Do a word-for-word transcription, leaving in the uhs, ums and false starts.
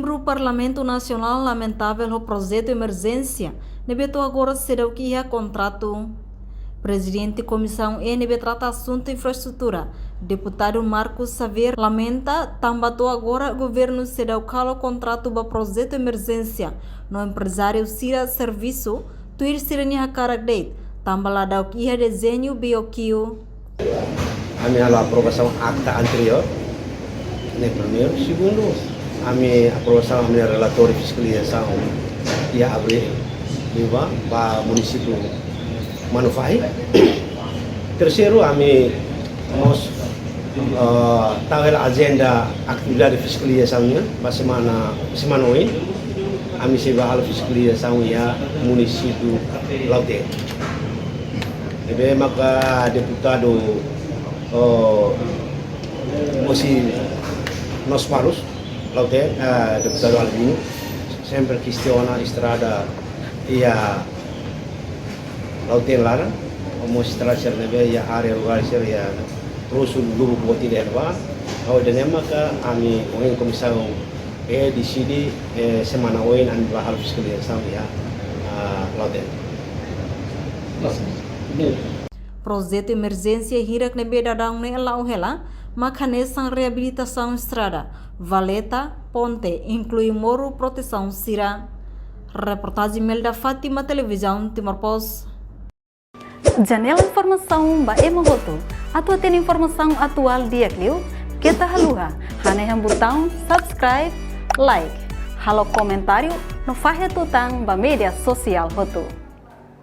Membru Parlamentu Nasionál lamentavel ho projetu emerjénsia ne'ebé to'o agora seidauk iha kontratu. Prezidente Komisaun E ne'ebé trata asuntu infraestrutura, Deputadu Marcos Xavier, lamenta tanba to'o agora governu seidauk halo kontratu ba projetu emerjénsia no emprezáriu sira servisu tuir sira-nia hakarak de'it, tanba ladauk iha dezeñu B O Q. Ami halo aprovasaun akta anteriór, ne'e primeiru. Segundu, ami aprovasaun ami-nia relatóriu fiskalizasaun iha Abril, liu ba, ba munisípiu Manufahi. Terseiru, ami mós, eh, tau hela ajenda atividade fiskalizasaun nian ba semana, semana oin. Ami sei bá halo fiskalizasaun iha munisípiu Lautém. Ne'ebé maka deputadu, oh, Mosi Nos Palus, Lautém, eh, deputadu Albino, sempre kestiona estrada iha Lautém laran, mós estrada sira ne'ebé iha área rurál sira iha Rosu, Lubuk Boti dehan ba, ha'u dehan maka ami ohin komisaun E deside, eh, semana oin ami bá halo fiskalizasaun iha, ah, Lautém. Projetu emerjénsia hirak ne'ebé daudaun ne'e la'o hela, mak hanesan reabilitasaun estrada, valeta, ponte, inklui moru protesaun sira. Reportajen Melda Fátima, Televizaun Timor Post. Janela informasaun ba ema hotu. Atu hatene informasaun atuál di'ak liu, keta haluha hanehan butaun subscribe, like, halo komentáriu no fahe tutan ba média sosiál hotu.